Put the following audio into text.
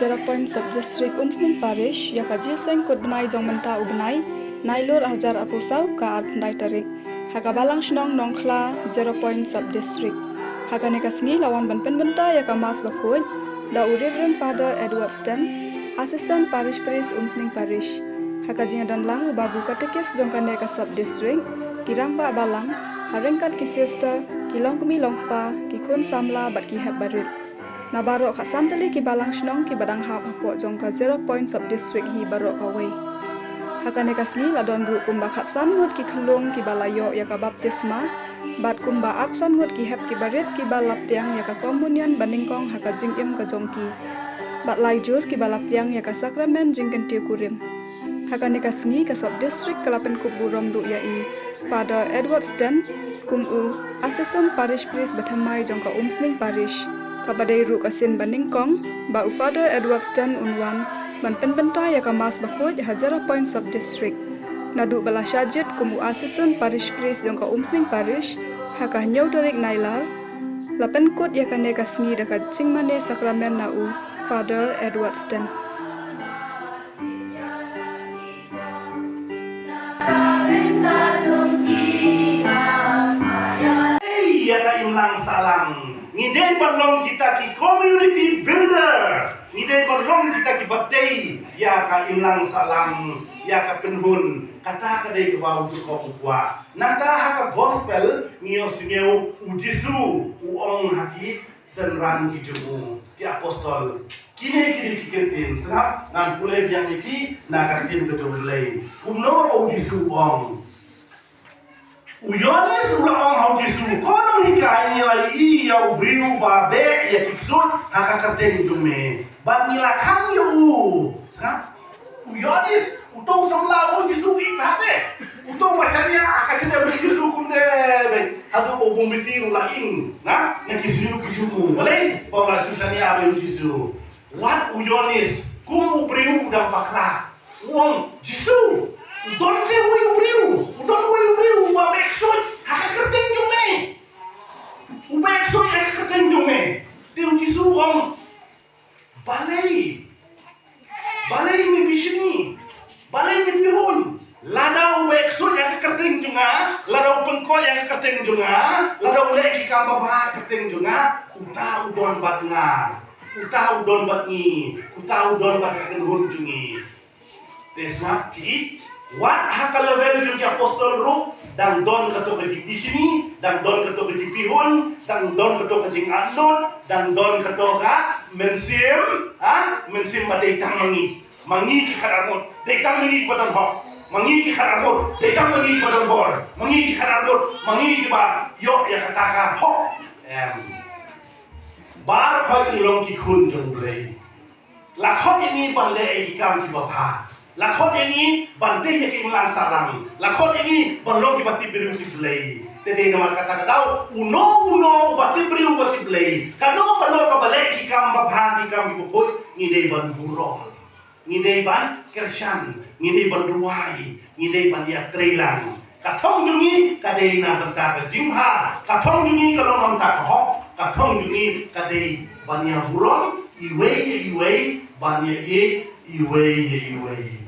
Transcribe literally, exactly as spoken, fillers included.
Zero Point Sub District Umsning Parish ïa ka jingïaseng kut bnai jong mynta u bnai Nailur hajar arphew saw ka arphew khyndai tarik ha ka Balang Shnong Nongkhla, Zero Point Sub District. Ha kane ka sngi la wan ban pynbynta ïa ka Mass bakhuid da u Reverend Father Edward Sten, Assistant Parish Priest Umsning Parish. Ha ka jingdon lang u Babu Katekis jong kane ka Sub District, ki rangbah balang, ha ryngkat ki sister, ki longkmie longkpa, ki khun samla bad ki hep barit. Na baroh khatsan tylli ki balang shnong kiba dang hap hapoh jong ka Zero Point Sub District hi baroh kawei. Ha kane ka sngi la don ruh kumba khatsan ngut ki khyllung kiba la ïoh ïa ka baptisma, bad kumba arphew ngut ki hep kiba rit kiba la pdiang ïa ka komunion banyngkong ha ka jingim ka jong ki. Bad lai jur kiba la pdiang ïa ka sakramen jingkyntiew kurim. Ha kane ka sngi ka Sub District ka la pynkup burom ruh ïa i Father Edward Sten kum u Assistant Parish Priest bathymmai jong ka Umsning Parish. Kaba dei ruh ka sien banyngkong ba u Father Edward Sten un wan ban pynbynta ïa ka Mass bakhuid ha Zero Point Sub District. Naduh ba la shah jied kum u Assistant Parish Priest jong ka Umsning Parish ha ka hynñiew tarik Nailar, la pynkut ïa kane ka sngi da ka jingmane sakramen na u Father Edward Sten. Ei, ïa ka imlang sahlang. Ngi dei ban long kita ki community builder. Ngi dei ban long kita kiba tei ïa ka imlang sahlang, ïa ka kynhun. Kata ka dei kaba u jukok u kwah. Nangta ha ka gospel ngi ïohsngew u Jisu u ong ha ki synran ki jong u, ki apostol. Kine kine ki ktien, sngap, ngan pule biang ïa ki na ka ktien ka jong U Blei. Kumno u Jisu u ong. U Ïoannis u la ong ha u Jisu, ko nonghikai, ngi la ïohi ïa u briew uba beh ïa ki ksuid ha ka kyrteng jong me. Bad ngi la khang ïa u. Sngap. U Ïoannis, uto u samla u Jisu u ïeit bha te. Uto u ba shaniah, ka shaniah bad u Jisu kumne. Haduh ba u bym bitir u la ïeng na, na ki shñiuh ki jong u. Balei? Ba u la shu shaniah bad u Jisu. Wat u Ïoannis kum u briew u dang bakla. U ong, Jisu, u don te uwei u briew, u don uwei u briew uba beh ksuid ha ka kyrteng jong me. U beh ksuid ha ka kyrteng jong me. Te u Jisu u ong, balei? Balei me bishni? Balei me bihuñ? Lada u beh ksuid ha ka kyrteng jong nga, lada u pynkhuid ha ka kyrteng jong nga, lada u leh ki kam babha ha ka kyrteng jong nga, uta u don bad nga. Uta u don bad ngi. Uta u don bad ka kynhun jong ngi. Te sngap ki, wat ha ka level jong ki apostol ruh, dang don kato ka jingbishni, dang don kato ka jingbihuñ, dang don kato ka jingangnud, dang don kato ka mynsiem, ha, mynsiem ba dei tang ma ngi. Ma ngi ki khatar mut, dei tang ma ngi kiba don hok. Ma ngi ki khatar mut, dei tang ma ngi kiba don bor. Ma ngi ki khatar mut, ma ngi kiba ïoh ïa kata ka hok. Em. Baroh ngi long ki khun jong U Blei. La khot ïa ngi ban leh ïa ki kam kiba bha. La khot ïa ngi ban tei ïa ki imlang sahlang. La khot ïa ngi ban long kiba tip briew tip Blei. Te dei namar kata ka daw, uno uno uba tip briew uba tip Blei, kano kano kaba leh ki kam babha ki kam kiba khuid, ngi dei ban burom. Ngi dei ban kyrshan, ngi dei ban duwai, ngi dei ban ïatreilang. Ka thong jong ngi ka dei na bynta ka jingbha. Ka thong jong ngi ka long na bynta ka hok. Ka thong jong ngi ka dei ban ïaburom iwei ïa iwei, ban ïaieit iwei ïa iwei.